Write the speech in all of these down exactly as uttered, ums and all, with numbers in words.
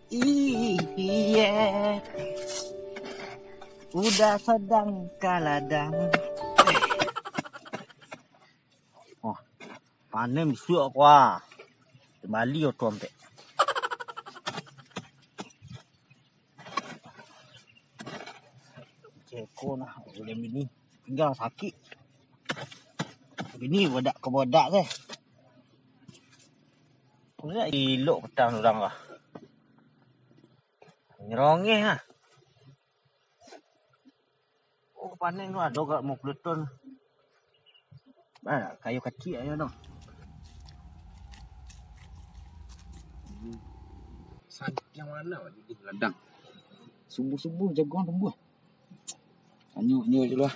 Iya. Udah sadang ka ladang. Wah, panen bisuak ko ah. Kembali oto ampek. Ceko nah, udah bini. Pinggang sakik. Bini bodak ka bodak teh. Udah ilok petang urang lah. Nyerongeh ah. Oh, panen tu ado gak limo puluah ton. Bah, kayu kacik ayo dong. Santiang mana di ladang? Subuh-subuh jaguang tumbuh. Tanyo, tanyo je lah.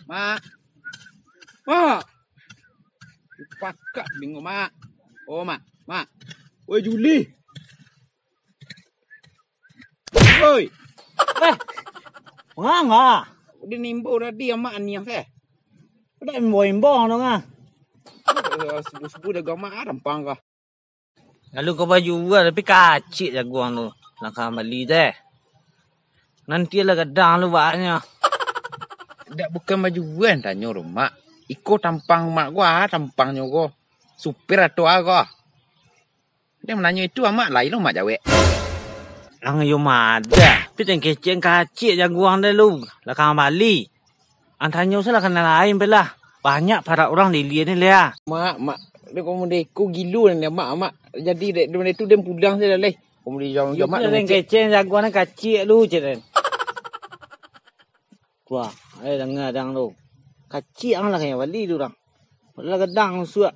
Mak. Mak. Pakak bingung, Mak. Oh, Mak. Mak. Oi, Juli. Oi. Eh. Manga. Udah nimbau tadi amak aniang seh. Udah imbau-imbau tu ngah. Subuh-subuh dah gamak ah, rampang kah. Lalu kau bajua tapi kacik jaguang tu. Langkah bali teh. Nanti lah gadang lu baknyo. Dak bukan bajuan tanyo tu, Mak. Iko tampang mak gua, tampangnyo ko. Supir atau ah ko. Dia mananyo itu amak, lai lo mak jawek. Ang yo madah, tapi tengkecek kacik jaguang deh lu, lakang bali. Antanyo salah kana lain pelah. Banyak parak urang di ilia ni lea. Mak, mak, dia komo deko gilo ni mak, mak. Jadi dek dia tu dia pulang saja lah. Komo di jam jamak. Tengkecek jaguang ni kacik lu cek. Wah, eh danga dang tu. Kacik ang lah kaya bali tu urang. Lah gadang suak.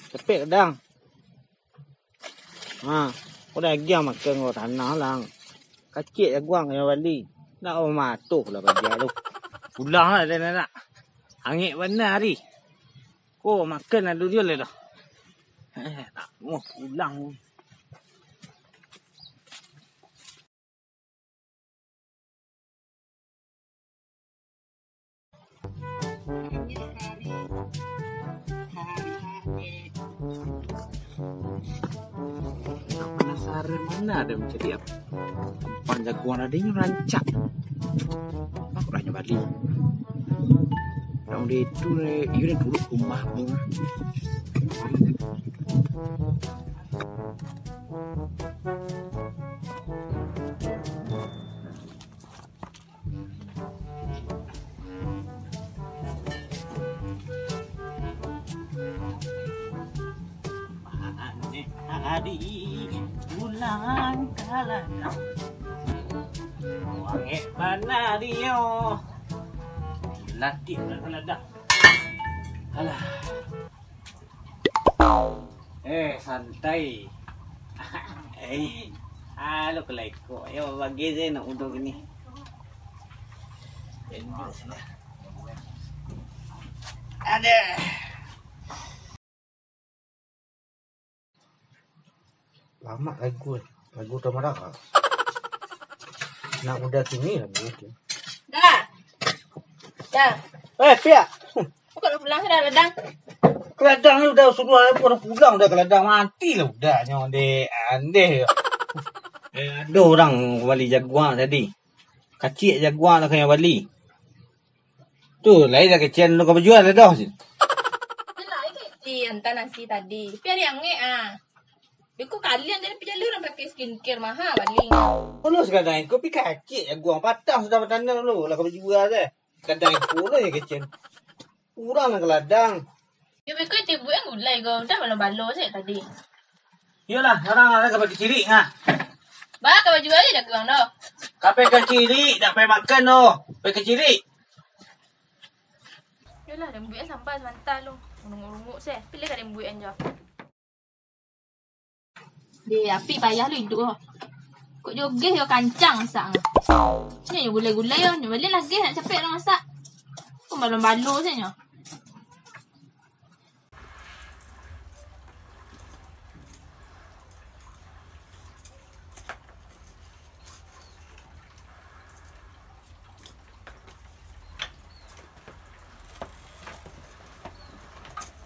Capek kadang. Ha, ko dagiang makan ko tanah lang. Kacik jaguang yang bali. Nak oh matuh lah bajia tu. Pulang lah dia nak. Angek bana hari. Ko makan lah dulu lah dah. Eh, tak mau pulang. Penasaran mana ada mencari apa? Panjaguan adanya rancak. Aku dah bali. Nang di itu, eh, iyo ni turut rumah tu. Adi pulang ka ladang. Wangek bana dio. Latih pulang ka ladang. Alah. Eh, santai. Eh, alo keleko. Yo, bagi saya nak uduk ini. Ada. Lama lagu, lagu Tamaraka. Nak udah kini lagu tu. Dah. Dah. Eh, Piak. Kok nak pulang sudah ladang? Keladang ni udah suruh aku orang pulang udah keladang mati lah udahnyo dek andeh. Eh, ada orang bali jaguang tadi. Kacik jaguang lah kena bali. Tu, lain lah kecil nak kau jual dah dah. Itulah, itu isi hantar nasi tadi. Tapi hari angek ah. Dia kok kalian tadi pergi jalan orang pakai skincare mahal paling. Kalau sekadang ikut pi kacik jaguang patah sudah bertanda dulu lah kau jual deh. Kadang ikut lah yang kecil. Kurang lah keladang. Yo beko itu buat yang gulai kau. Dah balo-balo saja tadi. Iyolah, orang ada ka pakai cirik ngah. Bah, ka baju aja dah kurang dah. Ka pakai cirik, dak pakai makan doh. Pakai cirik. Yolah, dah buat sambal sebentar lu. Runguk-runguk seh. Pilih ka dah buat anja. Deh, api payah lu hidup oh. Kok jogeh yo kancang masak. Ni yo gulai-gulai yo, ni balik lagi nak capek lah masak. Kok balo-balo saja.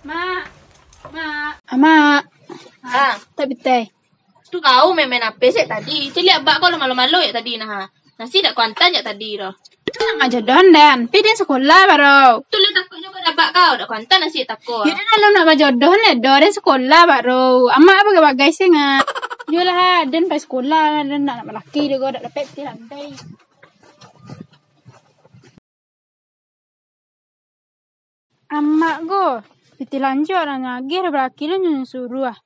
Mak, mak. Amak. Ha. Tak pitih. Tu kau main-main ape sek tadi? Caliak bak kau lo malo-malo jak tadi nah. Nasi dak kau anta jak tadi doh. Tu nak mak jodohan, Dan. Pi den sakolah baro. Tu lah takuik jo kau dak bak kau, dak kau anta nasi tako. Yo, Den alun nak bajodohan lai doh, Den sakolah baro. Amak bagai-bagai se ngah. Yo lah, Den pai sakolah, Den nak, nak balaki doh, kau dak dapek pitih lantai. Amak ko, pitih lanjuik lah nagih, dah balaki lo nyo suruah.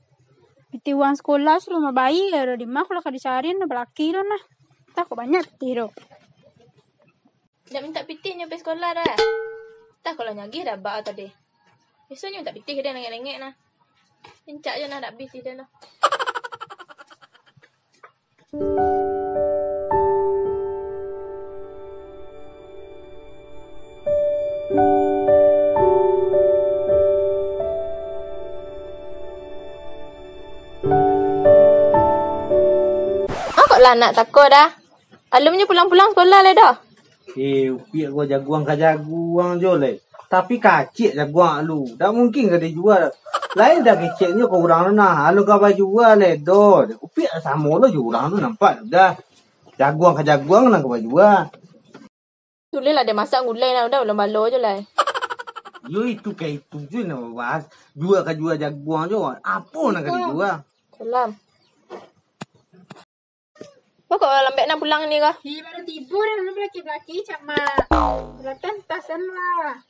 Pitih uang sakolah sudah mabayia, dah di ma ko lah ka dicari, dah balaki lo nah. Tah ko banyak pitih tu. Dak mintak pitih nyo pai sakolah dah. Tah ko lah nagih dah bak tadi. Biasonyo mintak pitih ka dia lengek-lengek nah. Pincak jo nah dak abih pitih dia tu. Angkoklah anak tako dah. Alun nyo pulang-pulang sakolah lai doh. Eh, upiak ko jaguang ka jaguang jo lai. Tapi kacik jaguang lu. Dak mungkin ka dijua. Lain dah keceknyo ka urang tu nah. Alun ka bajua lai doh. Upiak samo lo jo urang tu nampak dah. Jaguang ka jaguang nan ka bajua. Sulilah den masak gulai nah, udah ulun balo jo lai. Yo itu ka itu jo nan babahas. Jua ka jua jaguang jo. Apo nan ka dijua? Salam. Kok lambek nak pulang ni kah? Ih, baru tibo dah, balaki-balaki camak. Belakang tasan lah.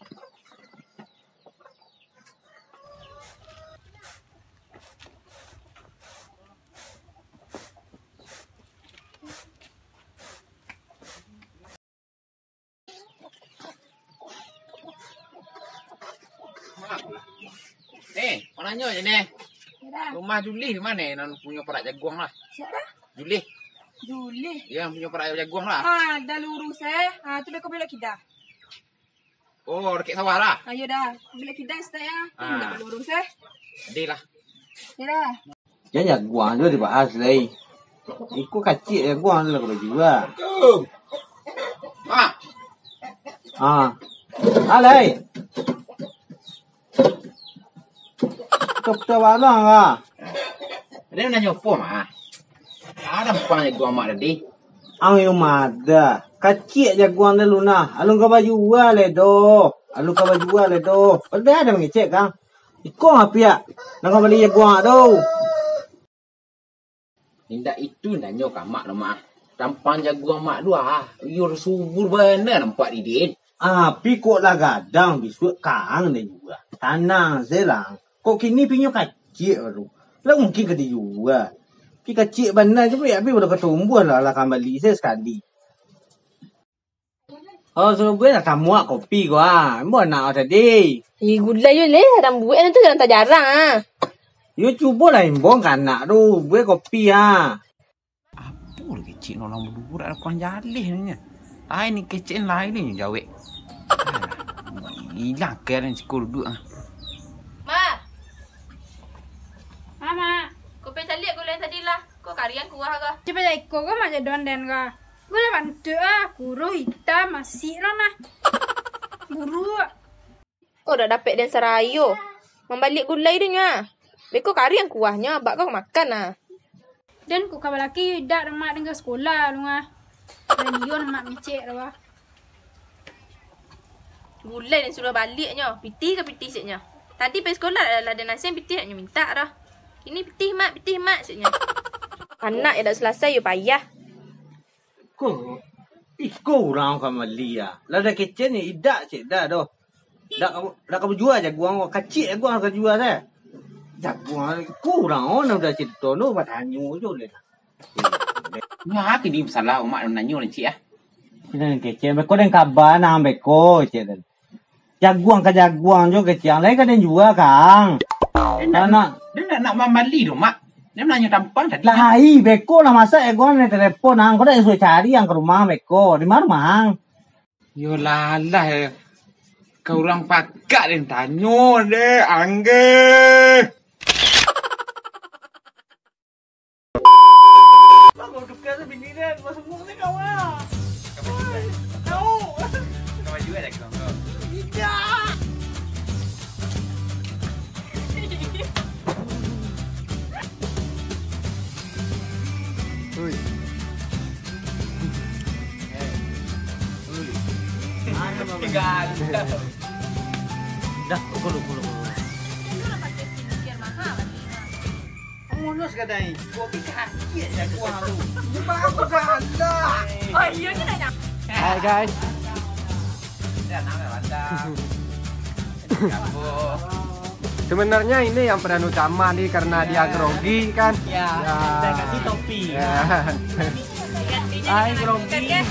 Eh, mau nanyo je ni. Rumah Julih di mano nan punyo parak jaguang lah? Siapa? Julih. Julih. Ya, punyo parak jaguang lah. Ah, dah lurus eh. Ah, tu beko belok kida. Oh, dekat sawah lah. Ayo dah, belok kida situ ya. Ah. Dah lurus eh. Adih lah. Ya dah. Jan jaguang tu dibahas lai. Iko kacik jaguang tu lah ka bajua. Mak. Ah. Alai. Tok tok barang lah. Ado nan nanyo apo, Mak? Ado ampang jaguang Mak tadi. Ang yo mada. Kacik jaguang tu lu nah. Alun ka bajua lai doh. Alun ka bajua lai doh. Pado ado mangecek kang. Iko apiak nan ka bali jaguang tu. Indak itu nanyo ka Mak lo, Mak. Tampang jaguang Mak tu ah, liur subur bana nampak di den. Api kok lah gadang bisuak kang den jua. Tanang se lah. Kok kini pinyo kacik baru. Lah mungkin ka dijua. Pi kacik bana je, abih baru ka tumbuah lah, lah kambali se sakali. Oh, subuah lah tamuak kopi ko ah. Ambo anak awak tadi. Ih, gulai yo leh, rambuik tu jarang-jarang ah. Yo cubolah imbong ka anak tu, buek kopi ah. Apo lah kecek no urang baduo, dak kurang jaleh nyo. Ai ni kecek lain ni jawek. Alah, ilang keren siko duduak ah. Ma. Mama. Kopi caliak gulai tadi lah. Ko kariang kuah ko. Cubo iko ko mak jadon den ko. Gulai bantuak ah, kuruih itam, masik lo nah. Buruak. Ko dak dapek den sarayo. Mambaliak gulai tu nyo ah. Beko kariang kuahnyo, abak ko makan ah. Den ko ka balaki idak demak den ka sekolah lu ah. Radion mak ngecek tu ah. Gulai den suruah baliak nyo, pitih ka pitih cek nyo. Tadi pai sekolah lah den asiang pitih nyo mintak doh. Kini pitih mak, pitih mak cek nyo. Anak yo dak salasai yo payah. Ko, iko urang ka mali ah. Lah dah kecek ni idak cek dah doh. Dak, dak ka bajua jaguang, kacik jaguang ka jua se. Jaguang iko urang on udah cerito lo batanyo jo leh. Nyo ha kini salah umak nanyo lah cik ah. Kini kecek beko den kaba nang beko cek den. Jaguang ka jaguang jo kecek, lai ka den jua kang. Den nak, nak. Den nak, nak mambali doh mak. Den nanyo tampang tadi. Lai beko lah masak jaguang den telepon ang. Ko dak suruh cari ang ka rumah beko. Di ma rumah ang? Yo lalah yo. Ka urang pakak den tanyo deh, angge. Bang, kau tukar tu bini dia, kau semua ni kau ah. Kau baju dah kau. Tidak. Dah, kulu, kulu, kulu. Mulus kadai, kopi kaki aja kuah lu. Bagus dah. Oh iya, kita nyam. Hai guys. Sebenarnya ini yang peran utama nih karena dia grogi kan. Ya, saya kasih topi. Ya. Gantinya Hai, dengan grogi. Kan, ya?